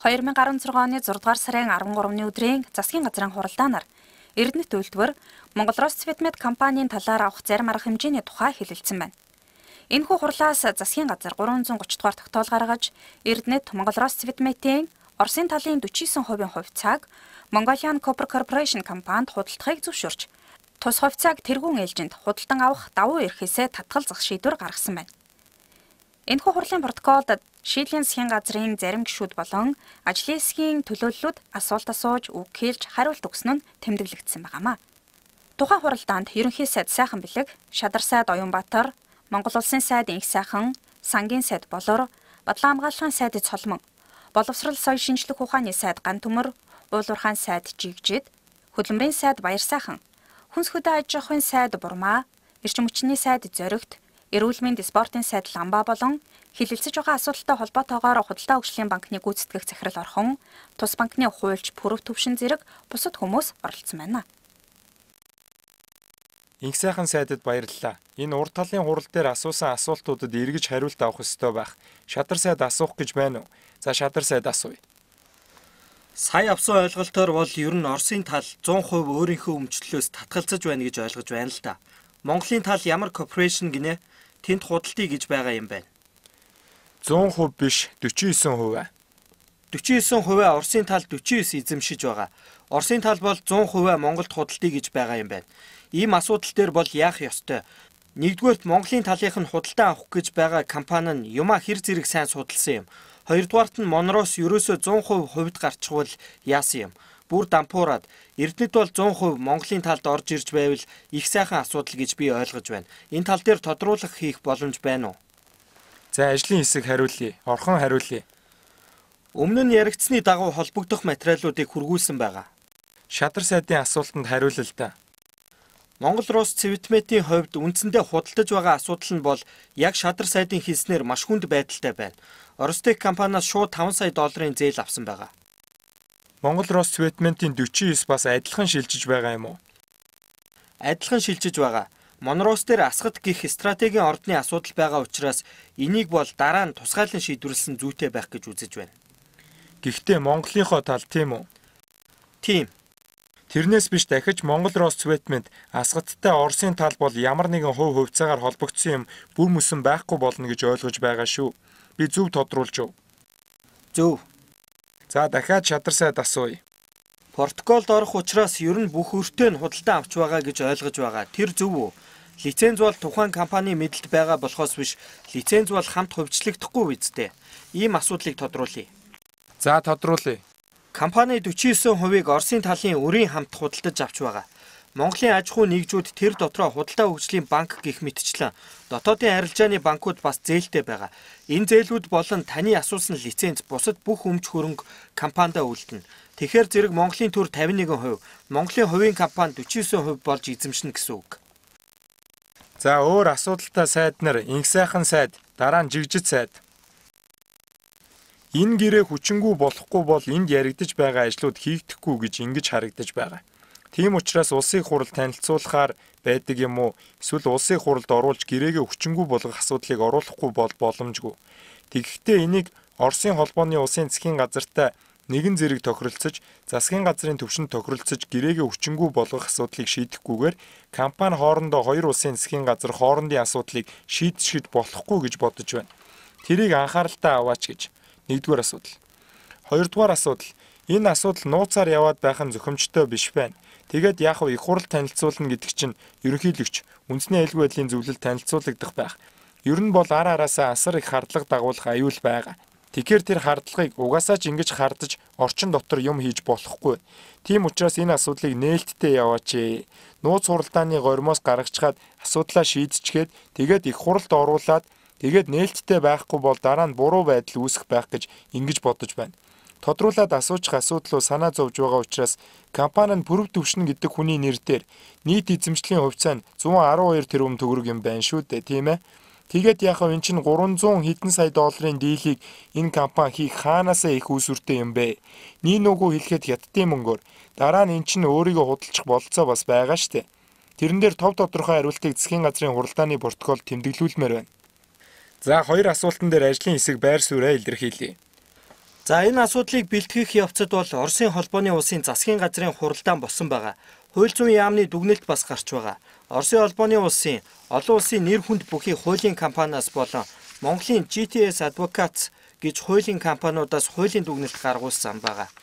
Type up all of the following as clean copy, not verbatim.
2016 оны 6 дугаар сарын 13-ны өдрийн засгийн газрын хуралдаанаар Эрдэнэт үйлдвэр Монгол Россветмет компанийн талаар авах зарим арга хэмжээний тухай хэлэлцсэн байна. Энэхүү хурлаас засгийн газар 330 дугаар тогтоол гаргаж, Эрдэнэт Монгол Россветметийн Оросын талын 49% хувьцааг Mongolian Copper Corporation компанид худалдахыг зөвшөөрч, тус хувьцааг тэргүүн ээлжинд худалдан авах давуу эрхээсээ татгалзах шийдвэр гаргасан байна. Энэхүү хурлын протоколд шийдлийн засгийн газрын зарим гишүүд болон ажлын хэсгийн төлөөллүүд асуулт асууж, үг хэлж, хариулт өгсөн нь тэмдэглэгдсэн байгаамаа. Тухайн хуралдаанд ерөнхий сайд Сайхан Бэлэг, Шадар сайд Оюунбаатар, Монгол Улсын сайд Инх Сайхан, Сангийн сайд Болор, Бадлан хамгааллын сайд Цолмон, Боловсрол соёл шинжлэх ухааны сайд Гантөмөр, Уулуурхаан сайд Жигжид, Хөдөлмөрийн сайд Баярсайхан, Хүнс хөдөө аж ахуйн сайд Бурмаа, Эрчим хүчний сайд Зоригт, Эрүүл мэнд спортын сайд Ламба болон хэлэлцэж байгаа асуудалтай холбоотойгоор Худалдаа хөгжлийн банкны гүйцэтгэх захирал Орхон, Тус банкны хуульч Пүрэв Төвшин зэрэг бусад хүмүүс оролцсон байна. Инх сайхан сайдад баярлалаа. Энэ урд талын хурал дээр асуусан асуултуудад эргэж хариулт авах ёстой байх. Шадар сайд асуух гэж байна уу? За, шадар сайд асууя. Сая авсан ойлголтоор бол ер нь Оросын тал 100% өөрийнхөө өмчлөлөөс татгалзаж байна гэж ойлгож байна л да. Монголын тал ямар корпорэшн гинэ тэнд худалдая гэж байгаа юм байна. 100% биш, 49%. 49% Оросын тал 49 эзэмшиж байгаа. Оросын тал бол 100% Монголд худалдая гэж байгаа юм байна. Ийм асуудал дээр бол яах ёстой? Нэгдүгээрт Монголын талынх нь худалдан авах гэж байгаа компани нь юмаа хэр зэрэг сайн судалсан юм. Хоёрдугаарт нь Монроос ерөөсөө 100% хувьд гарчвал яасан юм. Бүр дампуураад Эрдэнэт бол 100% Монголын талд орж ирж байвал их сайхан асуудал гэж би ойлгож байна. Энэ тал дээр тодруулах хийх боломж байна уу? За, ажлын хэсэг хариулъя. Орхон хариулъя. Өмнө нь яригдсны дагуу холбогдох материалуудыг хүргүүлсэн байгаа. Шадар сайдын асуултанд хариулъя л да. Монгол Рус Цветметийн хувьд үндсэндээ худалдаж байгаа асуудал нь бол яг шадар сайдын хэлснээр маш хүнд байдалтай байна. Оростек компаниас шууд 5 сая долларын зээл авсан байгаа. Монгол Рус Цветментийн 49 бас адилхан шилжиж байгаа юм уу? Адилхан шилжиж байгаа. Монрос дээр асгат гих стратегийн ордны асуудал байгаа учраас энийг бол дараа нь тусгайлан шийдвэрлсэн зүйтэй байх гэж үзэж байна. Гэхдээ Монголынхоо тал тийм үү? Тийм. Тэрнээс биш дахиж Монгол Рос Цветмент асгаттай Оросын тал бол ямар нэгэн хувь хувьцаагаар холбогдсон юм бүр мөсөн байхгүй болно гэж ойлгож байгаа шүү. Би зөв тодруулж юу? Зөв. За, дахиад шадар сайд асууя. Протоколд орох учраас ер нь бүх өртөө нь худалдан авч байгаа гэж ойлгож байгаа. Тэр зөв үү? Лиценз бол тухайн компани мэдэлд байгаа болохоос биш, лиценз бол хамт хувьчлагдахгүй үсттэй. Ийм асуудлыг тодруулъя. За, тодруулъя. Компани 49%-ийг Оросын талын өрийн хамт худалдаж авч байгаа. Монголын аж ахуйн нэгжүүд тэр дотроо худалдаа хөгжлийн банк гэх мэтчлэн дотоодын арилжааны банкуд бас зээлтэй байгаа. Энэ зээлүүд болон таны асуусан лиценз бусад бүх өмч хөрөнгө компанида үлдэнэ. Тэгэхээр зэрэг Монголын төр 51%, Монголын хувийн компани 49% болж эзэмшинэ гэсэн үг. За, өөр асуудалтай сайд нар Инх сайхан сайд, дараа нь Жигжид сайд. Энэ гэрээ хүчингү болохгүй бол энд яригдаж байгаа ажлууд хийгдэхгүй гэж ингэж харагдаж байгаа. Тийм учраас улсын хурал танилцуулахаар байдаг юм уу? Эсвэл улсын хуралд оруулж гэрээгээ хүчингү болгох асуудлыг оруулахгүй бол боломжгүй. Тэгэхдээ энийг Оросын холбооны улсын засгийн газартай нэгэн зэрэг тохиролцож, засгийн газрын түвшинд тохиролцож гэрээгээ хүчингү болгох асуудлыг шийдэхгүйгээр компани хоорондоо хоёр улсын засгийн газар хоорондын асуудлыг шийдшгэд болохгүй гэж бодож байна. Тэрийг анхааралтай аваач гэж. Нэгдүгээр асуудал. Хоёрдугаар асуудал. Энэ асуудал нууцаар яваад байх нь зохимжтой биш байна. Тэгээд яг их хурал танилцуулна гэдэг чинь ерөнхийлөгч үндэсний аюулгүй байдлын зөвлөлд танилцуулагдах байх. Ер нь бол ар араасаа асар их хардлага дагуулах аюул байгаа. Тэгэхээр тэр хардлагыг угаасаа ч ингэж хардаж орчин дотор юм хийж болохгүй. Тийм учраас энэ асуудлыг нээлттэй яваач. Нууц хуралдааны горимоос гаргачхаад асуудлаа шийдчихээд тэгээд их хуралд оруулаад тэгээд нээлттэй байхгүй бол дараа нь буруу байдал үүсэх байх гэж ингэж бодож байна. Тодруулаад асуучих асуудлуу санаа зовж байгаа учраас компани нь Пүрэв Төвшин гэдэг хүний нэр дээр нийт эзэмшлийн хувьцаа нь 112 тэрбум төгрөг юм байна шүү дээ, тийм ээ. Тэгээд яхав эн чинь 300 хэдэн сая долларын дийлийг энэ компани хийх хаанаасаа их үүсвэртэй юм бэ? Нин нүгүү хэлэхэд хятадын мөнгөөр дараа нь эн чинь өөрийгөө худалдах бололцоо бас байгаа штэ. Тэрэн дээр тов тодорхой хариултыг засгийн газрын хуралдааны протокол тэмдэглүүлмээр байна. За, хоёр асуултан дээр ажлын хэсэг байр сууриа илэрхийлье. За энэ асуудлыг бэлтгэх явцад бол Оросын холбооны улсын засгийн газрын хуралдаан болсон байгаа. Хууль зүйн яамны дүгнэлт бас гарч байгаа. Оросын холбооны улсын олон улсын нэр хүнд бүхий хуулийн компаниас болон Монголын GTS Advocates гэж хуулийн компаниудаас хуулийн дүгнэлт гаргуулсан байгаа.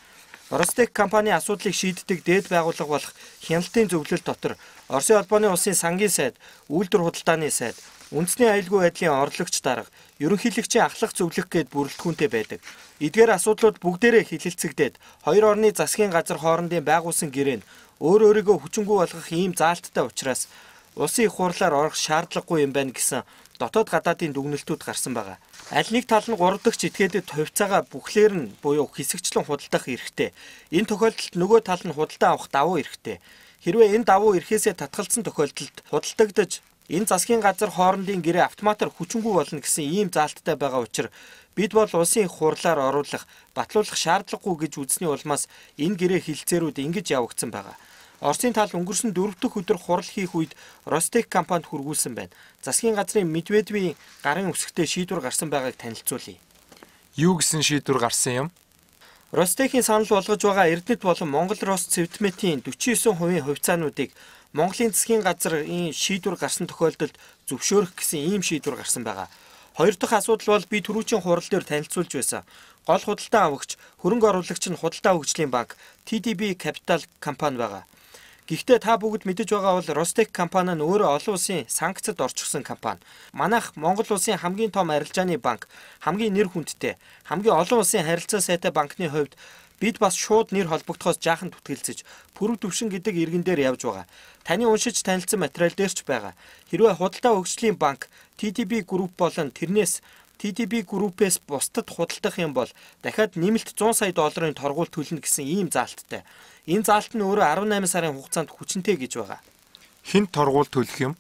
Ростех компани асуудлыг шийддэг дээд байгууллага болох хяналтын зөвлөл дотор Оросын холбооны улсын сангийн сайд, үйлдвэр худалдааны сайд, үндэсний аюулгүй байдлын орлогч дарга, ерөнхийлөгчийн ахлах зөвлөх гээд бүрэлдэхүүнтэй байдаг. Эдгээр асуудлууд бүгдээрээ хилэлцэгдээд хоёр орны засгийн газар хоорондын байгуулсан гэрээ нь өөр өөрийгөө хүчингүй болгох ийм заалттай учраас улсын их хурлаар орох шаардлагагүй юм байна гэсэн дотоод гадаадын дүгнэлтүүд гарсан байгаа. Аль нэг тал нь 3 дахь этгээдэд хувьцаагаа бүхлээр нь буюу хэсэгчлэн худалдах эрхтэй. Энэ тохиолдолд нөгөө тал нь худалдан авах давуу эрхтэй. Хэрвээ энэ давуу эрхээсээ татгалзсан тохиолдолд худалдагдаж энэ засгийн газар хоорондын гэрээ автоматар хүчингүй болно гэсэн ийм заалттай байгаа учраас бид бол улсын их хурлаар оруулах, батлуулах шаардлагагүй гэж үзсний улмаас энэ гэрээ хилцээрүүд ингэж явагдсан байгаа. Оросын тал өнгөрсөн 4 дахь өдөр хурал хийх үед Ростех компанид хүргүүлсэн байна. Засгийн газрын Медведевийн гарын үсгтээ шийдвэр гарсан байгааг танилцуулъя. Юу гэсэн шийдвэр гарсан юм? Ростехийн санал болгож байгаа Эрдэнэт болон Монгол Рос Цэвдметийн 49% хувьцаануудыг Монголын засгийн газрын шийдвэр гарсан тохиолдолд зөвшөөрөх гэсэн ийм шийдвэр гарсан байгаа. Хоёр дахь асуудал бол би түрүүчийн хурал дээр танилцуулж байсан. Гол худалдан авагч, хөрөнгө оруулагч нь худалдаа хөгжлийн банк, TDB Capital компани байгаа. Гэхдээ та бүгд мэдэж байгаа бол Ростех компани нь өөрөө олон улсын санкцад орчихсон компани. Манайх Монгол улсын хамгийн том арилжааны банк, хамгийн нэр хүндтэй, хамгийн олон улсын харилцаа сайтай банкны хувьд бид бас шууд нэр холбогдохоос жаахан түтгэлзэж пүрэв төвшин гэдэг иргэн дээр явж байгаа. Таны уншиж танилцсан материал дээр ч байгаа. Хэрвээ худалдаа хөгжлийн банк TDB Group болон тэрнээс TDB Group-ээс бусдад худалдах юм бол дахиад нэмэлт 100 сая долларын торгуул төлнө гэсэн ийм заалттай. Энэ заалт нь өөрөө 18 сарын хугацаанд хүчинтэй гэж байгаа. Хэн торгуул төлөх юм?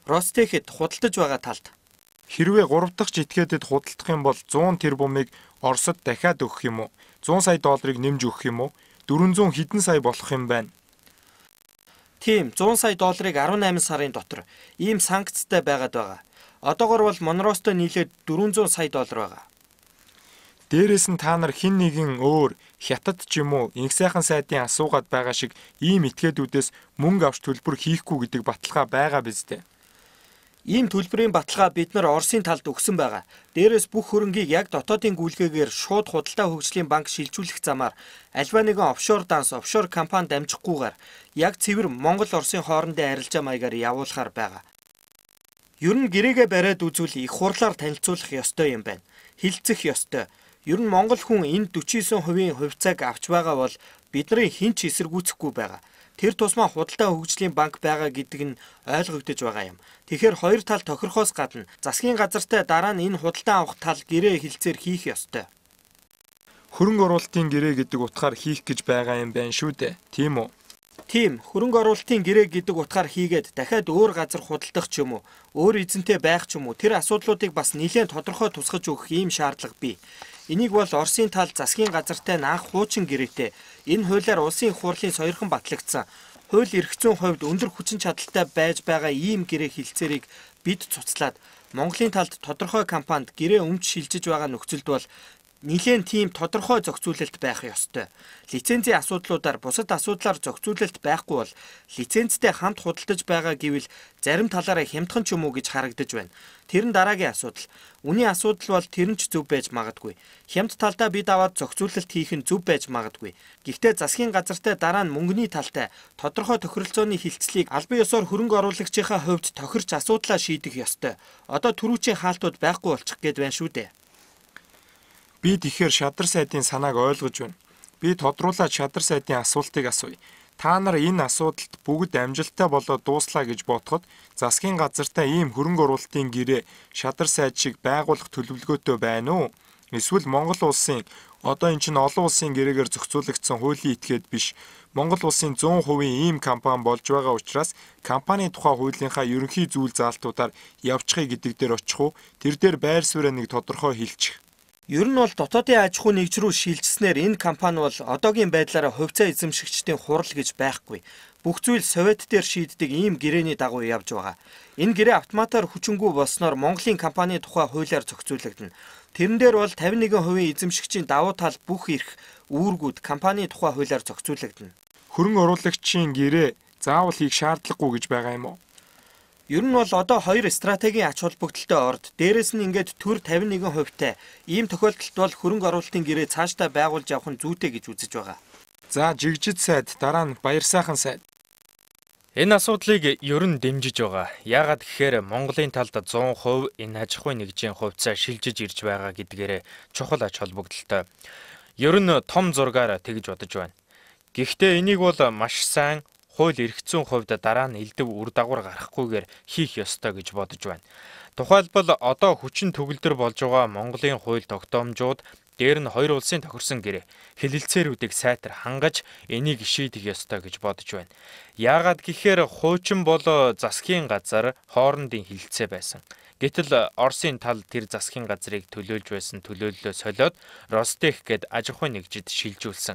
Ростехэд худалдаж байгаа талд. Хэрвээ 3 дахь этгээдэд худалдах юм бол 100 тэрбумыг Оросд дахиад өгөх юм уу? 100 сая долларыг нэмж өгөх юм уу? 400 хэдэн сая болох юм байна? Тийм, 100 сая долларыг 18 сарын дотор ийм санкцтай байгаад байгаа. Одоогор бол Монростой нийлээд 400 сая доллар байгаа. Дээрээс нь та нар хэн нэгэн өөр хятад ч юм уу инх сайхан сайдын асуугаад байгаа шиг ийм этгээдүүдээс мөнгө авч төлбөр хийхгүй гэдэг баталгаа байгаа биз дээ. Ийм төлбөрийн баталгаа бид нар Оросын талд өгсөн байгаа. Дээрээс бүх хөрөнгийг яг дотоодын гүйлгээгээр шууд худалдаа хөгжлийн банк шилжүүлэх замаар альва нэгэн офшор данс, офшор компани дамжихгүйгээр яг цэвэр Монгол Оросын хоорондын арилжаа маягаар явуулахар байгаа. Ер нь гэрээгээ бариад үзвэл их хурлаар танилцуулах ёстой юм байна. Хилцэх ёстой. Ер нь Монгол хүн энэ 49% хувьцааг авч байгаа бол бидний хэн ч эсэргүүцэхгүй байгаа. Тэр тусмаа худалдаа хөгжлийн банк байгаа гэдэг нь ойлгогдож байгаа юм. Тэгэхээр хоёр тал тохирохоос гадна засгийн газартай дараа нь энэ худалдан авах тал гэрээ хилцээр хийх ёстой. Хөрөнгө оруулалтын гэрээ гэдэг утгаар хийх гэж байгаа юм байна шүү дээ. Тийм үү? Тийм, хөрөнгө оруулалтын гэрээ гэдэг утгаар хийгээд дахиад өөр газар худалдах ч юм уу, өөр эзэнтэй байх ч юм уу, тэр асуудлуудыг бас нэлээд тодорхой тусгаж өгөх ийм шаардлага бий. Энийг бол Оросын тал засгийн газартай анх хуучин гэрээтэй энэ хуулиар улсын их хурлын сойрхон батлагдсан хууль эрх зүйн хувьд өндөр хүчин чадалтай байж байгаа ийм гэрээ хилцээрийг бид цуцлаад Монголын талд тодорхой компанид гэрээ өмч шилжиж байгаа нөхцөлд бол нэлээн тийм тодорхой зохицуулалт байх ёстой. Лицензийн асуудлуудаар бусад асуудлаар зохицуулалт байхгүй бол лицензтэй хамт худалдаж байгаа гэвэл зарим талаараа хямдхан ч юм уу гэж харагдаж байна. Тэр нь дараагийн асуудал. Үнийн асуудал бол тэр нь ч зөв байж магадгүй. Хямд талдаа бид аваад зохицуулалт хийх нь зөв байж магадгүй. Гэхдээ засгийн газартай дараа нь мөнгөний талтай тодорхой тохиролцооны хилцлийг албан ёсоор хөрөнгө оруулагчийнхаа хувьд тохирч асуудлаа шийдэх ёстой. Одоо түрүүчийн хаалтууд байхгүй болчих гээд байна шүү дээ. Би тэгэхээр шадар сайдын санааг ойлгож байна. Би тодруулаад шадар сайдын асуултыг асууя. Та нар энэ асуудалд бүгд амжилттай болоод дууслаа гэж бодоход засгийн газартай ийм хөрөнгө оруулалтын гэрээ шадар сайд шиг байгуулах төлөвлөгөөтэй байна уу? Эсвэл Монгол улсын одоо эн чинь олон улсын гэрээгээр зохицуулагдсан хуулийн этгээд биш. Монгол улсын 100% ийм компани болж байгаа учраас компани тухай хуулийнхаа ерөнхий зүйл заалтуудаар явчихъя гэдэг дээр очих уу? Тэр дээр байр сууриа нэг тодорхой хэлчих. Ер нь бол дотоодын аж ахуй нэгж рүү шилжснээр энэ компани бол одоогийн байдлаараа хувьцаа эзэмшигчдийн хурал гэж байхгүй. Бүх зүйл совет дээр шийддэг ийм гэрээний дагуу явж байгаа. Энэ гэрээ автоматар хүчингүй болсноор Монголын компани тухай хуулиар зохицуулагдана. Тэрэн дээр бол 51% эзэмшигчийн давуу тал бүх эрх үүргүүд компани тухай хуулиар зохицуулагдана. Хөрөнгө оруулагчийн гэрээ заавал хийх шаардлагагүй гэж байгаа юм уу? Ер нь бол одоо хоёр стратегийн ач холбогдолтой орд, дээрэс нь ингээд төр 51%-тай ийм тохиолдолд бол хөрөнгө оруулалтын гэрээ цаашдаа байгуулж явах нь зүйтэй гэж үзэж байгаа. За, жигжид сайд, дараа нь Баярсайхан сайд. Энэ асуудлыг ер нь дэмжиж байгаа. Яагаад гэхээр Монголын талд 100% энэ аж ахуйн нэгжийн хувьцаа шилжиж ирж байгаа гэдгээрээ чухал ач холбогдолтой. Ер нь том зургаар тэгж бодож байна. Гэхдээ энийг бол маш сайн хууль эрх зүйн хувьд дараа нь элдэв үр дагавар гарахгүйгээр хийх ёстой гэж бодож байна. Тухайлбал одоо хүчин төгөлдөр болж байгаа Монголын хууль тогтоомжууд дээр нь хоёр улсын тохирсон гэрээ хэлэлцээрүүдийг сайтар хангаж энийг шийдэх ёстой гэж бодож байна. Яагаад гэхээр хуучин бол засгийн газар хоорондын хэлэлцээ байсан. Гэтэл Оросын тал тэр засгийн газрыг төлөөлж байсан төлөөллөө солиод Ростех гээд аж ахуйн нэгжид шилжүүлсэн.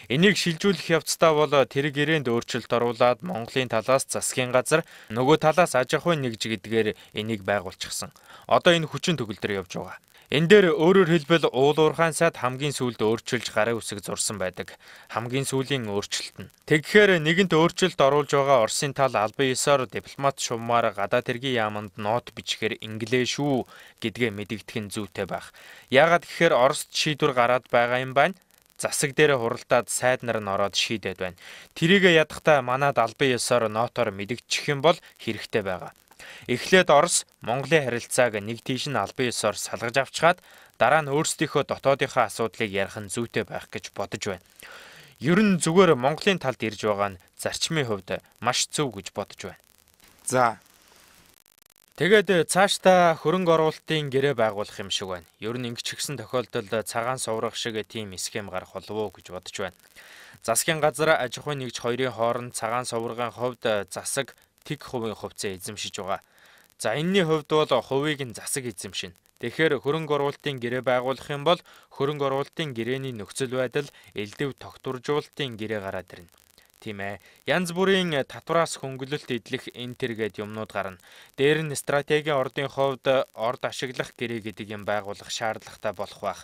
Энийг шилжүүлэх явцдаа бол тэр гэрээнд өөрчлөлт оруулаад Монголын талаас засгийн газар, нөгөө талаас аж ахуйн нэгж гэдгээр энийг байгуулчихсан. Одоо энэ хүчин төгөлдөр явж байгаа. Энэ дээр өөрөөр хэлбэл уул уурхайн сайд хамгийн сүүлд өөрчилж гарын үсэг зурсан байдаг. Хамгийн сүүлийн өөрчлөлт нь. Тэгэхээр нэгэнт өөрчлөлт оруулж байгаа Оросын тал албан ёсоор дипломат шумаар гадаад хэргийн яаманд нот бичгээр инглээ шүү гэдгээ мэдэгдэх нь зүйтэй байх. Яагаад гэхээр Орост шийдвэр гараад байгаа юм байна. Засаг дээрээ хуралдаад сайд нар нь ороод шийдээд байна. Тэрийг ядахтаа манад албан ёсоор нотоор мэдэгдчих юм бол хэрэгтэй байгаа. Эхлээд Орос Монголын харилцааг нэг тийш нь албан ёсоор салгаж авчгаад дараа нь өөрсдийнхөө дотоодынхоо асуудлыг ярих нь зүйтэй байх гэж бодож байна. Ер нь зүгээр Монголын талд ирж байгаа нь зарчмын хувьд маш зөв гэж бодож байна. За. Тэгээд цаашдаа хөрөнгө оруулалтын гэрээ байгуулах юм шиг байна. Ер нь ингэчихсэн тохиолдолд цагаан суврах шиг тийм схем гарах болов уу гэж бодож байна. Засгийн газар аж ахуйн нэгж хоёрын хооронд цагаан суврагын хувьд засаг тэг хувийн хувьцаа эзэмшиж байгаа. За энэний хувьд бол хувийг нь засаг эзэмшинэ. Тэгэхээр хөрөнгө оруулалтын гэрээ байгуулах юм бол хөрөнгө оруулалтын гэрээний нөхцөл байдал элдэв тогтворжуулалтын гэрээ гараад ирнэ. Тийм ээ. Янз бүрийн татвараас хөнгөлөлт эдлэх энэ төр гээд юмнууд гарна. Дээр нь стратегийн ордын хувьд орд ашиглах гэрээ гэдэг юм байгуулах шаардлагатай болох байх.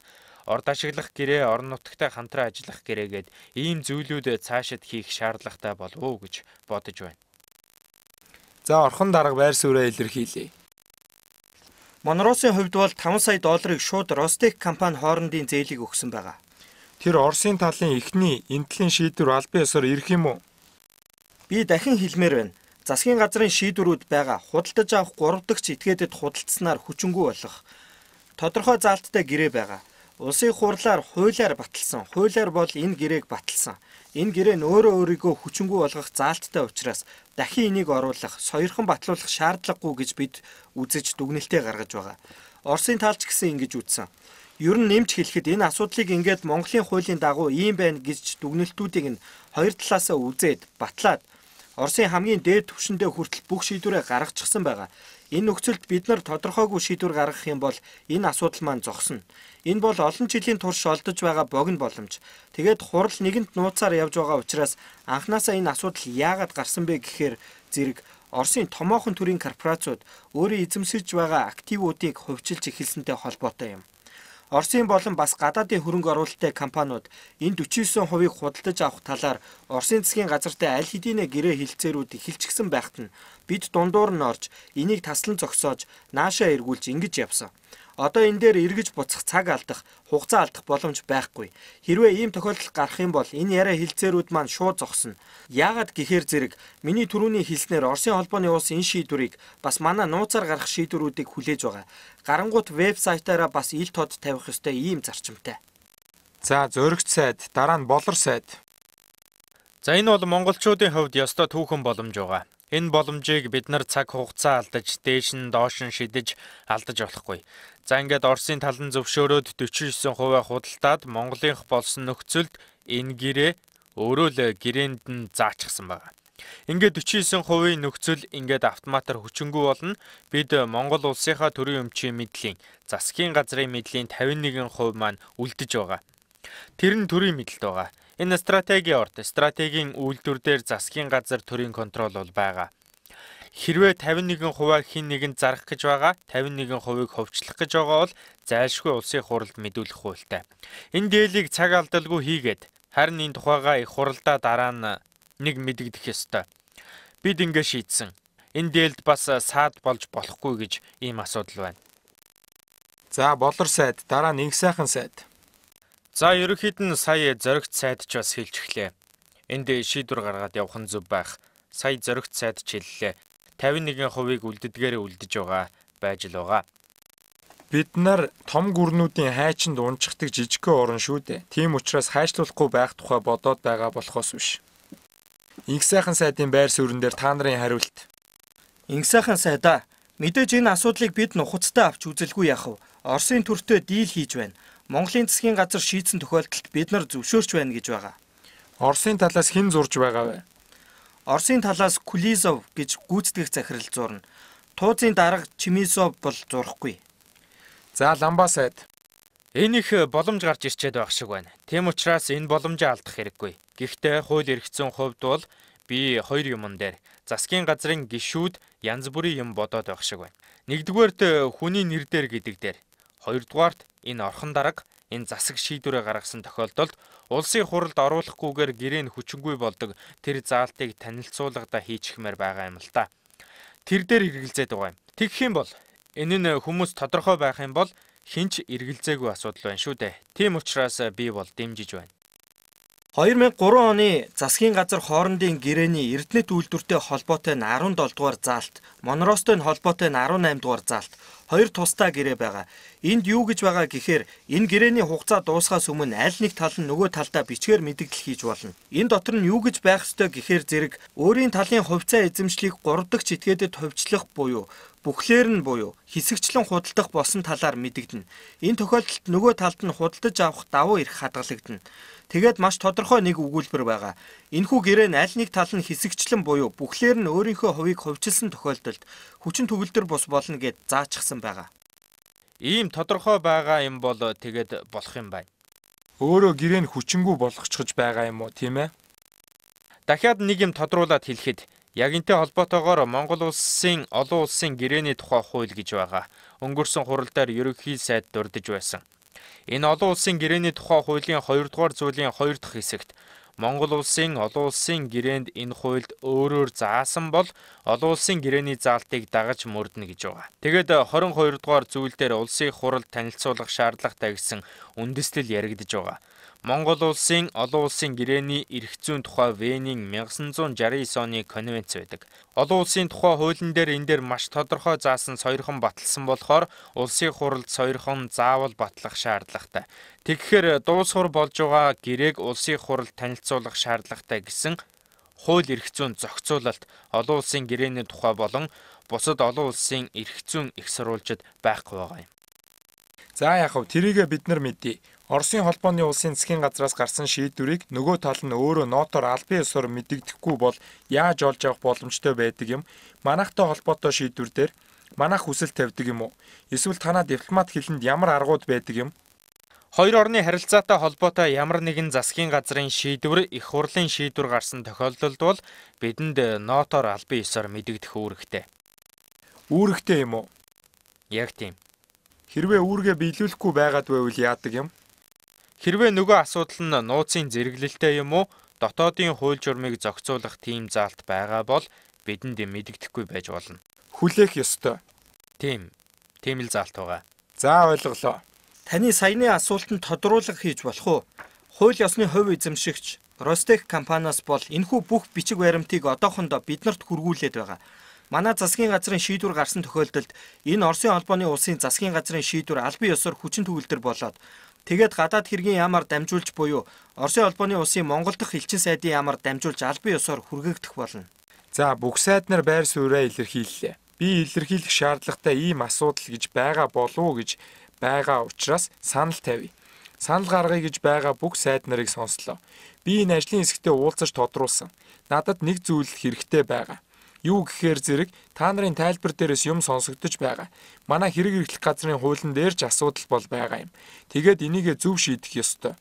Орд ашиглах гэрээ, орон нутагтай хамтран ажиллах гэрээ гээд ийм зүйлүүд цаашид хийх шаардлагатай болов уу гэж бодож байна. За, орхон дарга байр сууриа илэрхийлье. Монросын хувьд бол 5 сая долларыг шууд Ростех компани хоорондын зээлийг өгсөн байгаа. Тэр Оросын талын эхний энэ талын шийдвэр албан ёсоор ирэх юм уу? Би дахин хэлмээр байна. Засгийн газрын шийдвэрүүд байгаа. Худалдаж авах 3 дахь этгээдэд худалдсанаар хүчингүй болох. Тодорхой заалттай гэрээ байгаа. Улсын хурлаар хуулиар баталсан. Хуулиар бол энэ гэрээг баталсан. Энэ гэрээ нь өөрөө өөрийгөө хүчингүй болгох заалттай учраас дахин энийг оруулах, сойрхон батлуулах шаардлагагүй гэж бид үзэж дүгнэлтээ гаргаж байгаа. Оросын талч гэсэн ингэж үзсэн. Ер нь нэмж хэлэхэд энэ асуудлыг ингээд Монголын хуулийн дагуу ийм байна гэж дүгнэлтүүдийг нь хоёр талаасаа үзээд батлаад Оросын хамгийн дээд түвшиндээ хүртэл бүх шийдвэрээ гаргачихсан байгаа. Энэ нөхцөлд бид нар тодорхойгүй шийдвэр гаргах юм бол энэ асуудал маань зогсно. Энэ бол олон жилийн турш олдож байгаа богино боломж. Тэгээд хурал нэгэнт нууцаар явж байгаа учраас анханасаа энэ асуудал яагаад гарсан бэ гэхээр зэрэг Оросын томоохон төрийн корпорациуд өөрийн эзэмшиж байгаа активуудыг хувьчилж эхэлсэнтэй холбоотой юм. Оросын болон бас гадаадын хөрөнгө оруулалттай компаниуд энэ 49%-ийг худалдаж авах талаар Оросын засгийн газартай аль хэдийнэ гэрээ хэлцээрүүд эхэлчихсэн байхад нь бид дундуур нь орж энийг таслан зогсоож наашаа эргүүлж ингэж явсан. Одоо энэ дээр эргэж буцах цаг алдах, хугацаа алдах боломж байхгүй. Хэрвээ ийм тохиолдол гарах юм бол энэ яриа хэлцээрүүд маань шууд зогсно. Яагаад гэхээр зэрэг миний түрүүний хэлснээр Оросын холбооны улс энэ шийдвэрийг бас манай нууцаар гарах шийдвэрүүдийг хүлээж байгаа. Гарангуут вебсайтаараа бас ил тод тавих ёстой ийм зарчимтай. За, зоригт сайд, дараа нь болор сайд. За, энэ бол монголчуудын хувьд ёстой түүхэн боломж байгаа. Энэ боломжийг бид нар цаг хугацаа алдаж, дээш нь доош нь шидэж алдаж болохгүй. За, ингээд Оросын тал нь зөвшөөрөөд 49% худалдаад Монголынх болсон нөхцөлд энэ гэрээ өөрөө л гэрээнд нь заачихсан байгаа. Ингээд 49%-ийн нөхцөл ингээд автоматар хүчингүй болно. Бид Монгол улсынхаа төрийн өмчийн мэдлийн, засгийн газрын мэдлийн 51% маань үлдэж байгаа. Тэр нь төрийн мэдлэлд байгаа. Энэ стратегийн орд, стратегийн үйлдвэр дээр засгийн газар төрийн контрол бол байгаа. Хэрвээ 51% хэн нэгэнд зарах гэж байгаа, 51%-ийг хувьчлах гэж байгаа бол зайлшгүй улсын хуралд мэдүүлэх хуультай. Энэ дийлийг цаг алдалгүй хийгээд харин энэ тухайгаа их хуралдаа дараа нь нэг мэдэгдэх ёстой. Бид ингэ шийдсэн. Энэ дийлд бас саад болж болохгүй гэж ийм асуудал байна. За Болор сайд, дараа нь Инх сайхан сайд. За ерөнхийд нь сая зоригт сайд ч бас хэлчихлээ. Энд шийдвэр гаргаад явах нь зөв байх. Сая зоригт сайд ч хэллээ. 51%-ийг үлддгээрээ үлдэж байгаа байж л байгаа. Бид нар том гүрнүүдийн хайчинд унчихдаг жижигхэн орн шүү дээ. Тийм учраас хайчлуулахгүй байх тухай бодоод байгаа болохоос биш. Инх сайхан сайдын байр суурин дээр та нарын хариулт. Инх сайхан сайдаа, мэдээж энэ асуудлыг бид нухацтай авч үзэлгүй яах вэ? Оросын төртөө дийл хийж байна. Монголын засгийн газар шийдсэн тохиолдолд бид нар зөвшөөрч байна гэж байгаа. Оросын талаас хэн зурж байгаа вэ? Оросын талаас Кулизов гэж гүйцэтгэх захирал зурна. Туузын дарга Чимисов бол зурхгүй. За Ламба сайд. Энэ их боломж гарч ирчээд байх шиг байна. Тийм учраас энэ боломжоо алдах хэрэггүй. Гэхдээ хууль эрх зүйн хувьд бол би хоёр юмн дээр засгийн газрын гишүүд янз бүрийн юм бодоод байх шиг байна. Нэгдүгээрт хүний нэр дээр гэдэг дээр. Хоёрдугаарт энэ орхон дарга энэ засаг шийдвэрээ гаргасан тохиолдолд улсын хуралд оруулахгүйгээр гэрээ нь хүчингүй болдог тэр заалтыг танилцуулгадаа хийчихмээр байгаа юм л да. Тэр дээр эргэлзээд байгаа юм. Тэгэх юм бол энэ нь хүмүүс тодорхой байх юм бол хинч эргэлзээгүй асуудал байна шүү дээ. Тийм учраас би бол дэмжиж байна. 2003 оны засгийн газар хоорондын гэрээний Эрдэнэт үйлдвэртэй холбоотой нь 17 дугаар заалт, Монростой нь холбоотой нь 18 дугаар заалт хоёр тусдаа гэрээ байгаа. Энд юу гэж байгаа гэхээр энэ гэрээний хугацаа дуусахаас өмнө аль нэг тал нь нөгөө талдаа бичгээр мэдэгдэл хийж болно. Энэ дотор нь юу гэж байх ёстой гэхээр зэрэг өөрийн талын хувьцаа эзэмшлийг 3 дахь читгээдэд хувьчлах буюу бүхлээр нь буюу хэсэгчлэн худалдах болсон талаар мэдэгдэнэ. Энэ тохиолдолд нөгөө талд нь худалдаж авах давуу эрх хадгалагдана. Тэгээд маш тодорхой нэг өгүүлбэр байгаа. Энэхүү гэрээ нь аль нэг тал нь хэсэгчлэн буюу бүхлээр нь өөрийнхөө хувийг хувьчилсан тохиолдолд хүчин төгөлдөр бус болно гэд заачихсан байгаа. Ийм тодорхой байгаа юм бол тэгээд болох юм байна. Өөрөө гэрээ нь хүчингүй болгочихж байгаа юм уу, тийм ээ? Дахиад нэг юм тодруулаад хэлэхэд яг энтэй холбоотойгоор Монгол улсын олон улсын гэрээний тухай хууль гэж байгаа. Өнгөрсөн хурал дээр ерөнхий сайд дурдж байсан. Энэ олон улсын гэрээний тухай хуулийн 2 дугаар зүйлийн 2 дахь хэсэгт Монгол улсын олон улсын гэрээнд энэ хуульд өөрөөр заасан бол олон улсын гэрээний заалтыг дагаж мөрдөнө гэж байгаа. Тэгээд 22 дугаар зүйл дээр улсын хуралд танилцуулах шаардлагатай гэсэн үндэслэл яригдж байгаа. Монгол улсын олон улсын гэрээний эрх зүйн тухай Венийн 1969 оны конвенц байдаг. Олон улсын тухай хуулийн дээр энэ дээр маш тодорхой заасан сойрхон баталсан болохоор улсын хуралд сойрхон заавал батлах шаардлагатай. Тэгэхээр дуусхур болж байгаа гэрээг улсын хуралд танилцуулах шаардлагатай гэсэн хууль эрх зүйн зохицуулалт олон улсын гэрээний тухай болон бусад олон улсын эрх зүйн их сурвалжид байхгүй байгаа юм. За яах вэ? Тэрийгэ бид нар мэдье. Оросын холбооны улсын засгийн газраас гарсан шийдвэрийг нөгөө тал нь өөрөө нотоор албан ёсоор мэдэгдэхгүй бол яаж олж авах боломжтой байдаг юм? Манайхтай холбоотой шийдвэр дээр манайх хүсэл тавьдаг юм уу? Эсвэл танаа дипломат хилэнд ямар аргууд байдаг юм? Хоёр орны харилцаатай холбоотой ямар нэгэн засгийн газрын шийдвэр их хурлын шийдвэр гарсан тохиолдолд бол бидэнд нотоор албан ёсоор мэдэгдэх үүрэгтэй. Үүрэгтэй юм уу? Яг тийм. Хэрвээ үүргээ биелүүлэхгүй байгаад байвал яадаг юм? Хэрвээ нөгөө асуудал нь нууцын зэрэглэлтэй юм уу, дотоодын хууль журмыг зохицуулах тийм заалт байгаа бол бидэнд мэдэгдэхгүй байж болно. Хүлээх ёстой. Тийм. Тийм л заалт байгаа. За ойлголоо. Таны саяны асуултанд тодруулга хийж болох уу? Хууль ёсны хувь эзэмшигч Ростех компаниас бол энэхүү бүх бичиг баримтыг одоохондоо биднэрт хүргүүлээд байгаа. Манай засгийн газрын шийдвэр гарсан тохиолдолд энэ Оросын холбооны улсын засгийн газрын шийдвэр албан ёсоор хүчин төгөлдөр болоод тэгээд гадаад хэргийн яамаар дамжуулж буюу Оросын холбооны улсын Монгол дахь элчин сайдын яамаар дамжуулж албан ёсоор хүргэгдэх болно. За бүх сайд нар байр сууриа илэрхийллээ. Би илэрхийлэх шаардлагатай ийм асуудал гэж байгаа болов уу гэж байгаа учраас санал тавья. Санал гаргая гэж байгаа бүх сайд нарыг сонслоо. Би энэ ажлын хэсэгтээ уулзаж тодруулсан. Надад нэг зүйл хэрэгтэй байгаа. Юу гэхээр зэрэг та нарын тайлбар дээрээс юм сонсогдож байгаа. Манай хэрэг эрхлэх газрын хуулийн дээр ч асуудал бол байгаа юм. Тэгээд энийгээ зөв шийдэх ёстой.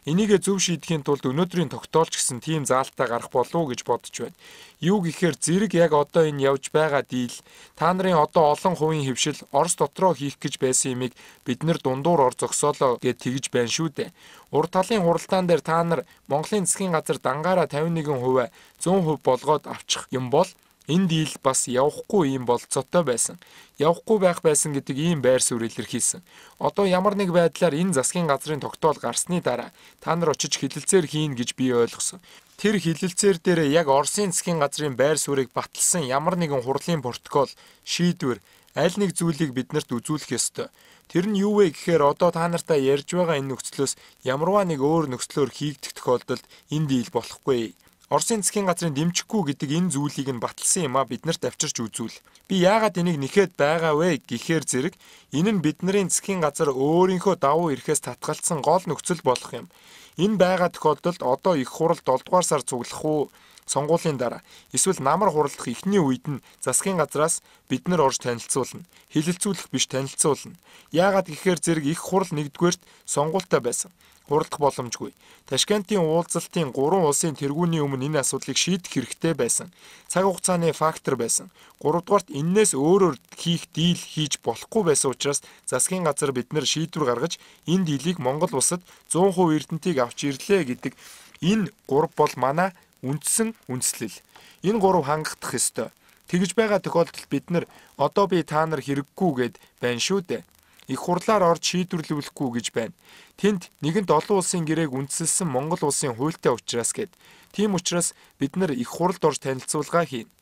Энийгээ зөв шийдэхийн тулд өнөөдрийн тогтоолч гэсэн тийм заалтаа гарах болов уу гэж бодож байна. Юу гэхээр зэрэг яг одоо энэ явж байгаа дийл та нарын одоо олон хувийн хэвшил Орос дотроо хийх гэж байсан юмыг бид нэр дундуур ор зогсоолоо гэж тэгж байна шүү дээ. Урд талын хуралдаан дээр та нар Монголын засгийн газар дангаараа 51% 100% болгоод авчих юм бол энэ дийл бас явахгүй ийм болцоотой байсан. Явахгүй байх байсан гэдэг ийм байр суурь илэрхийлсэн. Одоо ямар нэг байдлаар энэ засгийн газрын тогтоол гарсны дараа та нар очиж хилэлцээр хийн гэж би ойлгосон. Тэр хилэлцээр дээр яг Оросын засгийн газрын байр суурийг баталсан ямар нэгэн хурлын протокол, шийдвэр, аль нэг зүйлийг биднэрт үзүүлэх ёстой. Тэр нь юу вэ гэхээр одоо та нартай ярьж байгаа энэ нөхцлөөс ямарваа нэг өөр нөхцлөөр хийгдэх тохиолдолд энэ дийл болохгүй. Оросын засгийн газрын дэмжихгүй гэдэг энэ зүйлийг нь баталсан юм а биднэрт авчирч үзүүл. Би яагаад энийг нэхэд байгаа вэ гэхээр зэрэг энэ нь бидний засгийн газар өөрийнхөө давуу эрхээс татгалцсан гол нөхцөл болох юм. Энэ байгаа тохиолдолд одоо их хурал 7 дугаар сар цуглах уу сонгуулийн дараа эсвэл намар хуралдах эхний үед нь засгийн газраас бид нар орж танилцуулна. Хилэлцүүлэх биш танилцуулна. Яагаад гэхээр зэрэг их хурал нэгдүгээрт сонгуультай байсан. Хуралдах боломжгүй. Ташкентын уулзалтын 3 улсын тэргүүний өмнө энэ асуудлыг шийдэх хэрэгтэй байсан. Цаг хугацааны фактор байсан. 3 дугаарт энээс өөрөөр хийх дийл хийж болохгүй байсан учраас засгийн газар бид нар шийдвэр гаргаж энэ дийлийг Монгол улсад 100% эрдэнтийг авч ирлээ гэдэг энэ 3 бол манай үндсэн үндслэл. Энэ 3 хангагдах ёстой. Тэгж байгаа тохиолдолд бид нар одоо би та нар хэрэггүй гэд байна шүү дээ. Их хурлаар орж шийдвэрлүүлэхгүй гэж байна. Тэнд нэгэнт олон улсын гэрээг үндсэлсэн Монгол улсын хуультай учраас гэд. Тийм учраас бид нар их хуралд орж танилцуулга хийнэ.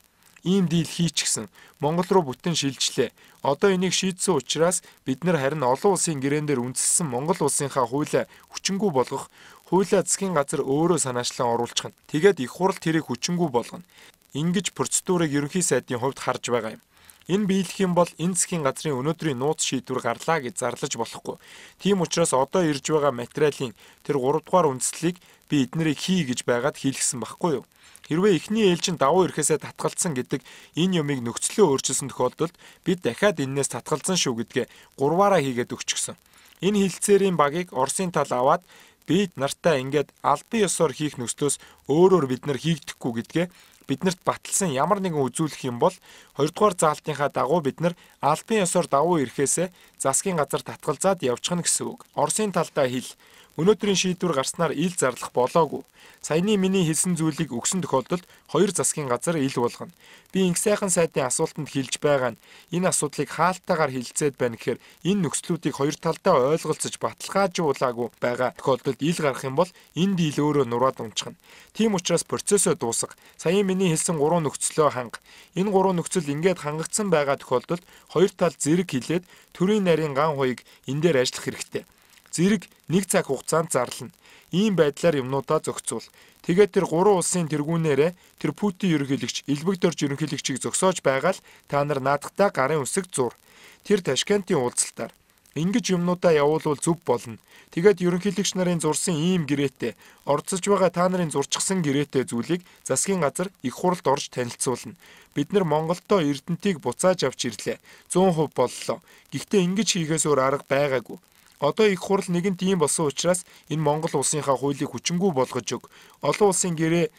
Ийм дийл хийчихсэн. Монгол руу бүтэн шилжлээ. Одоо энийг шийдсэн учраас бид нар харин олон улсын гэрээн дээр үндсэлсэн Монгол улсынхаа хуулиа хүчингү болгох, хуулиа засгийн газар өөрөө санаачлан оруулчихна. Тэгээд их хурал тэрийг хүчингү болгоно. Ингэж процедурыг ерөнхий сайдын хувьд харж байгаа юм. Энэ биелэх юм бол энэ засгийн газрын өнөөдрийн нууц шийдвэр гарлаа гэж зарлаж болохгүй. Тийм учраас одоо ирж байгаа материалын тэр 3 дугаар үндслийг би эднэрийг хий гэж байгаад хийлгсэн байхгүй юу? Хэрвээ эхний ээлжин давуу эрхээсээ татгалцсан гэдэг энэ юмыг нөхцлөө өөрчилсөн тохиолдолд бид дахиад энээс татгалзсан шүү гэдгээ 3-аараа хийгээд өгчихсөн. Энэ хилцээрийн багийг Оросын тал аваад бид нартай ингээд албан ёсоор хийх нөхцлөөс өөрөөр бид нар хийгдэхгүй гэдгээ биднэрт баталсан ямар нэгэн үзүүлэх юм бол 2 дугаар заалтынхаа дагуу бид нар албан ёсоор давуу эрхээсээ засгийн газар татгалзаад явчихна гэсэн үг. Оросын талдаа хэл. Өнөөдрийн шийдвэр гарснаар ил зарлах болоогүй. Саяны миний хэлсэн зүйлийг өгсөн тохиолдолд хоёр засгийн газар ил болгоно. Би инх сайхан сайдын асуултанд хэлж байгаа нь энэ асуудлыг хаалтайгаар хилцээд байна гэхээр энэ нөхцлүүдийг хоёр талдаа ойлголцож баталгаажуулаагүй байгаа тохиолдолд ил гарах юм бол энэ дийл өөрөө нураад унчихна. Тийм учраас процессоо дуусга. Саяын миний хэлсэн 3 нөхцлөө ханга. Энэ 3 нөхцөл ингээд хангагдсан байгаа тохиолдолд хоёр тал зэрэг хилээд төрийн нарийн ган хуйг энэ дээр ажиллах хэрэгтэй. Зэрэг нэг цаг хугацаанд зарлана. Ийм байдлаар юмнуудаа зохицуул. Тэгээд тэр 3 улсын тэргүүнээрээ тэр Путин ерөнхийлөгч, Элбэг дорж ерөнхийлөгчийг зогсоож байгаа л та нар наадахтаа гарын үсэг зур. Тэр Ташкентын уулзалтаар ингэж юмнуудаа явуулвал зөв болно. Тэгээд ерөнхийлөгч нарын зурсан ийм гэрээтэй, оролцож байгаа та нарын зурчихсан гэрээтэй зүйлийг засгийн газар их хуралд орж танилцуулна. Бид нар Монголдоо эрдэнтийг буцааж авч ирлээ. 100% боллоо. Гэхдээ ингэж хийхээс өөр арга байгаагүй. Одоо их хурал нэгэнт ийм болсон учраас энэ Монгол улсынхаа хуулийг хүчингү болгож өг. Олон улсын гэрээ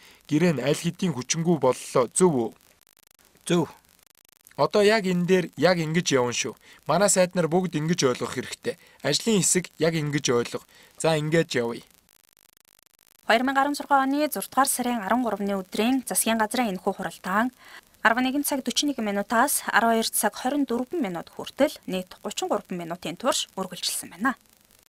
нь аль хэдийн хүчингү боллоо. Зөв үү? Зөв. Одоо яг энэ дээр яг ингэж явна шүү. Манай сайд нар бүгд ингэж ойлгох хэрэгтэй. Ажлын хэсэг яг ингэж ойлго. За ингэж явъя. 2016 оны 6 дугаар сарын 13-ны өдрийн засгийн газрын энэхүү хуралдаан 11 цаг 41 минутаас 12 цаг 24 минут хүртэл нийт 33 минутын турш үргэлжилсэн байна.